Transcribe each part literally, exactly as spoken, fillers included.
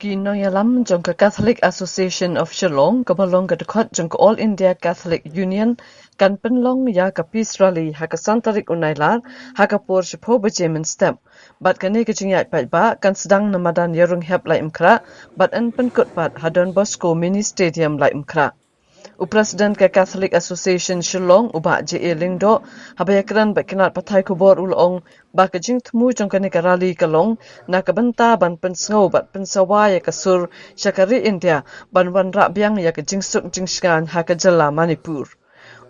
Ki nongïalam jong ka Catholic Association of Shillong, kaba long ka dkhot jong ka All India Catholic Union, kan pynlong ïa ka Peace Rally ha ka san tarik u Nailar, ha ka por shiphew baje mynstep. Bad kane ka jingïaid paidbah kan sdang na madan Ïarung Hep Laitumkhrah, bad yn pynkut pat ha Don Bosco Mini Stadium Laitumkhrah. U President ka Catholic Association Shillong, u Bah J A Lyngdoh, haba ïakren bad ki lad pathai khubor u la ong ba ka jingthmu jong kane ka rally ka long na ka bynta ban pynsngew bad pynsawa ïa ka sur sha ka ri India, ban wanrah biang ïa ka jingsuk jingshngaiñ ha ka jylla Manipur.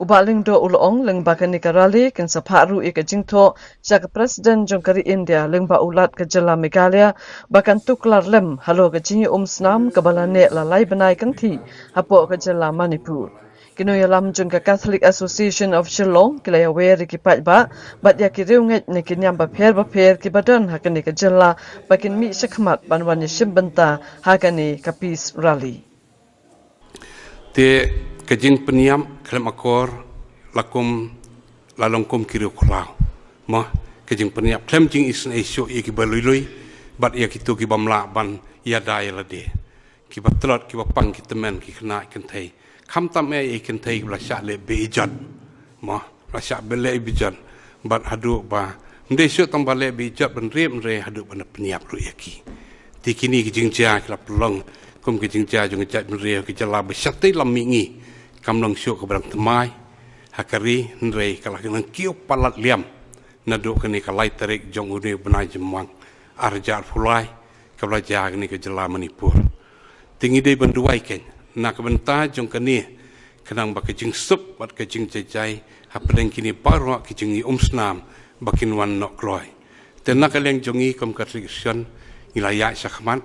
U Bah Lyngdoh u la ong lyngba kane ka rally kin sa phah ruh ïa ka jingthoh sha ka President jong ka ri India lyngba u Lat ka jylla Meghalaya, ba kan tuklar lem halor ka jingïaumsnam kaba la neh la lai bnai kynthih hapoh ka jylla Manipur. Ki nongïalam jong ka Catholic Association of Shillong ki la ïawer ïa ki paidbah bad ïa ki riewngeit na ki niam bapher bapher kiba don ha kane ka jylla, ba kin mih shakhmat ban wan ïashim bynta ha kane ka Peace Rally. Te ka jingpynïap khlem akor la kum, la long kum ki riew khlaw. Mo, ka jingpynïap khlem jingisynei shuh ïa kiba lui lui, bad ïa kito ki bym lah ban ïada ïa lade. Kiba tlot, kiba pang, ki tymmen, ki khynnah, ki kynthei. Khamtam eh ïa ki kynthei kiba la shah leh be ijot. Mo, la shah be leh be ijot. Bad haduh ba, ym dei shuh tang ba leh be ijot, ban rep, ym dei haduh ban pynïap ruh ïa ki. Te kine ki jingjia ki la pynlong kum ki jingjia jong ka jaitbynriew, ki jylla ba shatei lam mihngi. Kam long shuh kaba dang thymmai ha ka ri, hynrei ka la nang kiew palat liam naduh kane ka lai tarik jong une u bnai Jymmang, ar hajar arphew lai, kaba la jia ha kane ka jylla Manipur. Te ngi dei ban duwai kein na ka bynta jong kane, khnang ba ka jingsuk bad ka jingjai jai hapdeng kine baroh ki jingïaumsnam ba kin wan noh kloi. Te na ka liang jong ngi kum ka Catholic Christian, ngi la ïaid shakhmat,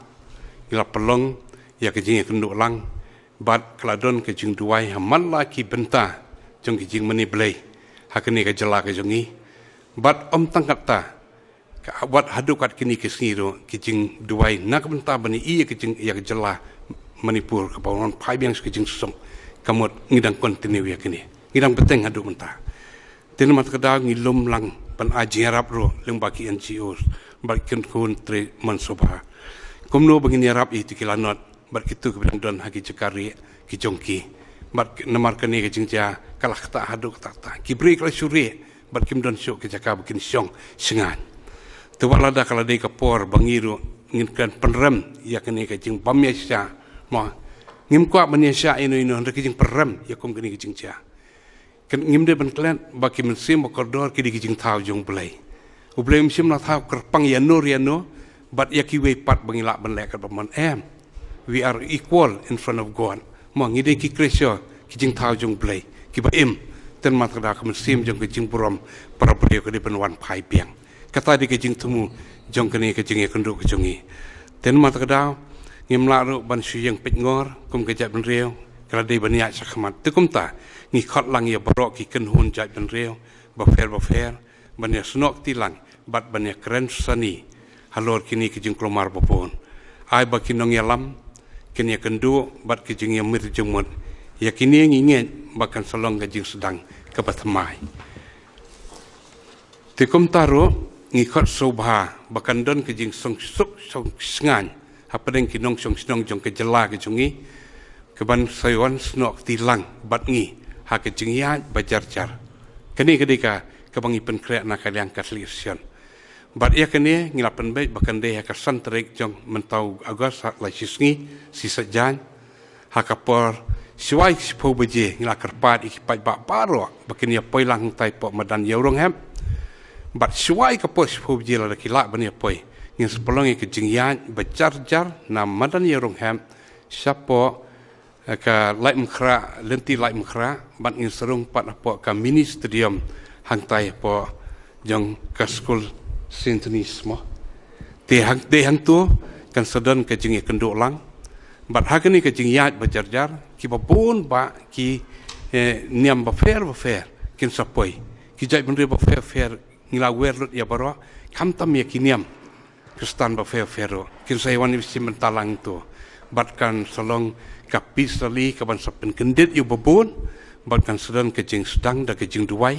ngi la pynlong ïa ka jingïakynduh lang, bad ka la don ka jingduwai ha man la ki bynta jong ki jingmane Blei ha kane ka jylla ka jong ngi. Bad ym tang katta, ka, wat haduh kat kine ki sngi ruh, ki jingduwai na ka bynta ban ïohi ïa ka jing, ïa ka jylla Manipur kaba wan phai biang sha ka jingsuk, ka mut ngi dang continue ïa kine, ngi dang bteng haduh mynta. Te namar kata ka daw ngi lum lang ban ai jingïarap ruh lyngba ki N G Os bad ki khun khun trei mon sngewbha. Kumno ba ngin ïarap ïa kito ki lanot bad kito kiba dang don ha ki jaka rieh ki jong ki. Bad namar kane ka jingjia ka la ktah haduh katta katta, ki briew ki la shu rieh bad kim don shuh ki jaka ba kin shong shngaiñ. Te wat lada ka la dei ka por ba ngi ruh ngin kren pynrem ïa kane ka jingbym ïaishah, mo, ngim kwah ban ïaishah ïano ïano, hynrei ka jingpynrem ïa kum kane ka jingjia. Kan ngim dei ban klet ba ki mynsiem ba kordor ki dei ki jingthaw jong U Blei. U Blei um shym la thaw kyrpang ïano re ïano bad ïa kiwei pat ba ngi lah ban leh katba mon, em. We are equal in front of God. Mo, ngi dei ki Khrist, ki jingthaw jong U Blei kiba im. Te namar kata ka daw ka mynsiem jong ka jingburom para briew ka dei ban wan phai biang. Kata dei ka jingthmu jong kane ka jingïakynduh ka jong ngi. Te namar kata ka daw ngim lah ruh ban shu ïeng peitngor kum ka jaitbynriew, ka la dei ban ïaid shakhmat. Te kumta ngi khot lang ïa baroh ki kynhun jaitbynriew bapher bapher ban ïasnoh kti lang bad ban ïakren sani halor kine ki jingkulmar babun. Ai ba ki nongïalam kin ïakynduh bad ki jingïamir jingmut ïa kine, ngi ngeit ba kan sa long ka jingsdang kaba thymmai. Te kumta ruh ngi khot sngewbha ba kan don ka jingsuk suk shngaiñ hapdeng ki nongshong shnong jong ka jylla ka jong ngi, kaban sa wan snoh kti lang bad ngi ha ka jingïaid ba jar jar. Kane ka dei ka, kaba ngi pynkhreh na ka liang Catholic Christian. Bad ïa kane ngi la pynbeit ba kan dei ha ka san tarik jong mynta u August, ha lai shi sngi, shi Saitjaiñ. Ha ka por shwa ïa ka shiphew baje ngi la kyrpad ïa ki paidbah baroh ba kin ïa poi lang hangtai hapoh madan Ïawrong Hep. Bad shwa ïa ka por shiphew baje lada ki lah ban ïa poi, ngin sa pynlong ïa ka jingïaid ba jar jar na madan Ïawrong Hep shapoh, eh, ka Laitumkhrah, lynti Laitumkhrah, bad ngin sa rung pat hapoh ka mini stadium hangtai hapoh jong ka skul Saint Denis mo. Te hang, te hangto kan sa don ka jingïakynduh lang. Bad ha kane ka jingïaid ba jar jar, kiba bun bah ki, eh, niam bapher bapher kin sa poi. Ki jaitbynriew bapher bapher, ngi la wer lut ïa baroh, khamtam ïa ki niam Khristan bapher bapher ruh kin sa ïa wan ïashim bynta lang hangto. Bad kan sa long ka peace rally kaban sa pynkyndit ïa u babun. Bad kan sa don ka jingsdang da ka jingduwai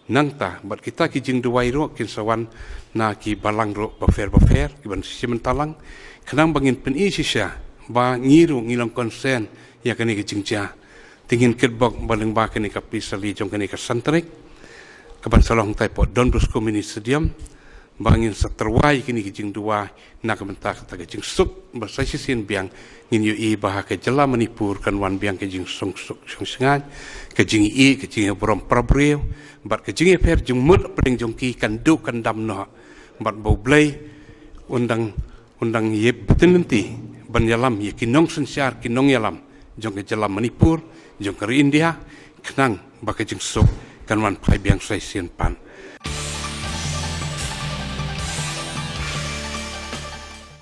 Nangta bad kita ki jingduwai ruh kin sa wan na ki balang ruh bapher bapher ki ban shim bynta lang, khnang ba ngin pyni shisha ba ngi ruh ngi long concern ïa kane ka jingjia. Te ngin kitbok ba lyngba kane ka pisa li jong kane ka san tarik ka ban sa long tai po Don Bosco Mini Stadium, ba ngin sa tyrwa ïa kine ki jingduwai na ka bynta kata ka jingsuk, ba sa shisien biang ngin ïohi ba ha ka jylla Manipur kan wan biang ka jingsuk suk shong shngaiñ, ka jingïeit, ka jingïaburom para briew bad ka jingïapher jingmut hapdeng jong ki kan duh kan dam noh. Bad ba U Blei un dang, un dang ïa bteng lynti ban ïalam ïa ki nongsynshar ki nongïalam jong ka jylla Manipur, jong ka ri India, khnang ba ka jingsuk kan wan phai biang sa shisien pat.